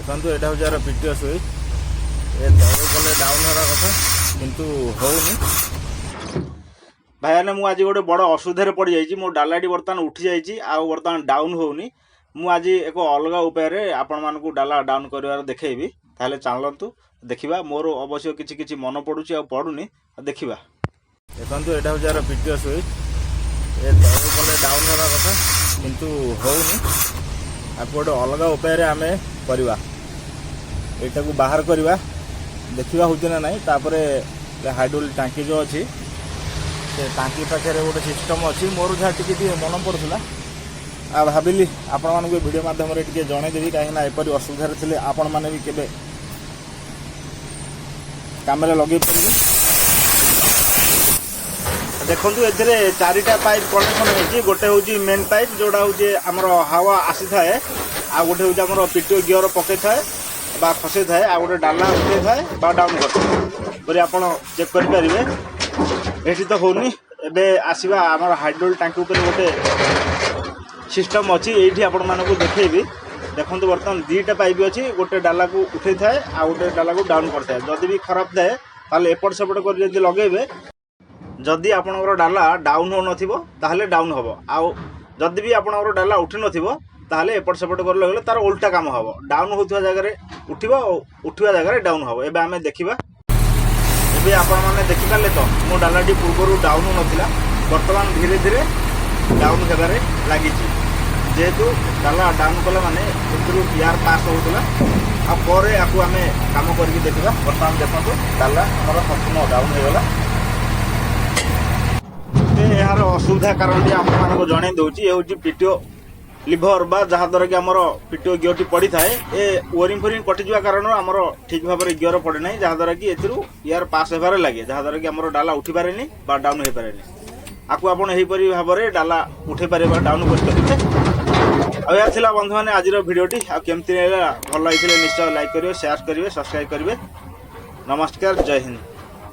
ଦେଖନ୍ତୁ, ଏଇଟା ହେଉଛି ଆର ପିଟିଓ ସୁଇଚ୍। ଏ ତଳକୁ କଲେ ଡାଉନ୍ ହେବା କଥା, କିନ୍ତୁ ହେଉନି। ଭାଇମାନେ, ମୁଁ ଆଜି ଗୋଟେ ବଡ଼ ଅସୁବିଧାରେ ପଡ଼ିଯାଇଛି। ମୋ ଡାଲାଟି ବର୍ତ୍ତମାନ ଉଠିଯାଇଛି ଆଉ ବର୍ତ୍ତମାନ ଡାଉନ୍ ହେଉନି। ମୁଁ ଆଜି ଏକ ଅଲଗା ଉପାୟରେ ଆପଣମାନଙ୍କୁ ଡାଲା ଡାଉନ୍ କରିବାର ଦେଖେଇବି। ତାହେଲେ ଚାଲନ୍ତୁ ଦେଖିବା। ମୋର ଅବଶ୍ୟ କିଛି କିଛି ମନେ ପଡ଼ୁଛି ଆଉ ପଡ଼ୁନି, ଆଉ ଦେଖିବା। ଦେଖନ୍ତୁ, ଏଇଟା ହେଉଛି ଆର ପିଟିଓ ସୁଇଚ୍। ଏ ତଳକୁ କଲେ ଡାଉନ୍ ହେବା କଥା, କିନ୍ତୁ ହେଉନି। ଆକୁ ଗୋଟେ ଅଲଗା ଉପାୟରେ ଆମେ କରିବା। ଏଇଟାକୁ ବାହାର କରିବା, ଦେଖିବା ହେଉଛି ନା ନାହିଁ। ତାପରେ ହାଇଡ୍ରୋଲିକ୍ ଟାଙ୍କି ଯେଉଁ ଅଛି, ସେ ଟାଙ୍କି ପାଖରେ ଗୋଟେ ସିଷ୍ଟମ୍ ଅଛି। ମୋର ଯାହା ଟିକେ ଟିକେ ମନେ ପଡ଼ୁଥିଲା ଆଉ ଭାବିଲି ଆପଣମାନଙ୍କୁ ଏ ଭିଡ଼ିଓ ମାଧ୍ୟମରେ ଟିକେ ଜଣେଇଦେବି, କାହିଁକିନା ଏପରି ଅସୁବିଧାରେ ଥିଲେ ଆପଣମାନେ ବି କେବେ କାମରେ ଲଗେଇ ପାରିବେ। ଦେଖନ୍ତୁ, ଏଥିରେ ଚାରିଟା ପାଇପ୍ କନେକ୍ସନ୍ ହେଇଛି। ଗୋଟେ ହେଉଛି ମେନ୍ ପାଇପ୍, ଯୋଉଟା ହେଉଛି ଆମର ହାୱା ଆସିଥାଏ। ଆଉ ଗୋଟେ ହେଉଛି ଆମର ପିଟିଓ ଗିଅର ପକେଇଥାଏ ବା ଖସେଇଥାଏ। ଆଉ ଗୋଟେ ଡାଲା ଉଠେଇଥାଏ ବା ଡାଉନ୍ କରିଥାଏ। ପରି ଆପଣ ଚେକ୍ କରିପାରିବେ। ଏଠି ତ ହେଉନି। ଏବେ ଆସିବା, ଆମର ହାଇଡ୍ରୋଲିକ୍ ଟାଙ୍କି ଉପରେ ଗୋଟେ ସିଷ୍ଟମ୍ ଅଛି, ଏଇଠି ଆପଣମାନଙ୍କୁ ଦେଖେଇବି। ଦେଖନ୍ତୁ, ବର୍ତ୍ତମାନ ଦୁଇଟା ପାଇପ୍ ଅଛି। ଗୋଟେ ଡାଲାକୁ ଉଠେଇଥାଏ ଆଉ ଗୋଟେ ଡାଲାକୁ ଡାଉନ୍ କରିଥାଏ। ଯଦି ବି ଖରାପ ଥାଏ, ତାହେଲେ ଏପଟ ସେପଟ କରି ଯଦି ଲଗେଇବେ, ଯଦି ଆପଣଙ୍କର ଡାଲା ଡାଉନ୍ ହେଉନଥିବ ତାହେଲେ ଡାଉନ୍ ହେବ। ଆଉ ଯଦି ବି ଆପଣଙ୍କର ଡାଲା ଉଠିନଥିବ, ତାହେଲେ ଏପଟ ସେପଟ କରି ଲଗେଇଲେ ତାର ଓଲଟା କାମ ହେବ। ଡାଉନ୍ ହେଉଥିବା ଜାଗାରେ ଉଠିବ ଆଉ ଉଠିବା ଜାଗାରେ ଡାଉନ୍ ହେବ। ଏବେ ଆମେ ଦେଖିବା। ଏବେ ଆପଣମାନେ ଦେଖିପାରିଲେ ତ, ମୋ ଡାଲାଟି ପୂର୍ବରୁ ଡାଉନ୍ ହେଉନଥିଲା, ବର୍ତ୍ତମାନ ଧୀରେ ଧୀରେ ଡାଉନ୍ ହେବାରେ ଲାଗିଛି। ଯେହେତୁ ଡାଲା ଡାଉନ୍ କଲା ମାନେ ଏଥିରୁ ଏୟାର ପାସ୍ ହେଉଥିଲା। ଆଉ ପରେ ଆକୁ ଆମେ କାମ କରିକି ଦେଖିବା। ବର୍ତ୍ତମାନ ଦେଖନ୍ତୁ, ଡାଲା ଆମର ସମ୍ପୂର୍ଣ୍ଣ ଡାଉନ୍ ହେଇଗଲା। ଏବେ ଏହାର ଅସୁବିଧା କାରଣଟି ଆପଣମାନଙ୍କୁ ଜଣେଇ ଦେଉଛି। ଏ ହେଉଛି ପିଟିଓ ଲିଭର ବା ଯାହାଦ୍ୱାରା କି ଆମର ପିଟିଓ ଗିଅରଟି ପଡ଼ିଥାଏ। ଏ ୱରିଂ ଫୋରିଂ କଟିଯିବା କାରଣରୁ ଆମର ଠିକ୍ ଭାବରେ ଗିଅର ପଡ଼େ ନାହିଁ, ଯାହାଦ୍ୱାରା କି ଏଥିରୁ ଏୟାର ପାସ୍ ହେବାରେ ଲାଗେ, ଯାହାଦ୍ୱାରା କି ଆମର ଡାଲା ଉଠିପାରେନି ବା ଡାଉନ୍ ହେଇପାରେନି। ଆକୁ ଆପଣ ଏହିପରି ଭାବରେ ଡାଲା ଉଠେଇ ପାରିବେ ବା ଡାଉନ୍ କରିପାରିବେ। ଆଉ ଏହା ଥିଲା ବନ୍ଧୁମାନେ ଆଜିର ଭିଡ଼ିଓଟି। ଆଉ କେମିତି ଲାଗିଲା? ଭଲ ହେଇଥିଲେ ନିଶ୍ଚୟ ଲାଇକ୍ କରିବେ, ସେୟାର କରିବେ, ସବସ୍କ୍ରାଇବ୍ କରିବେ। ନମସ୍କାର, ଜୟ ହିନ୍ଦ।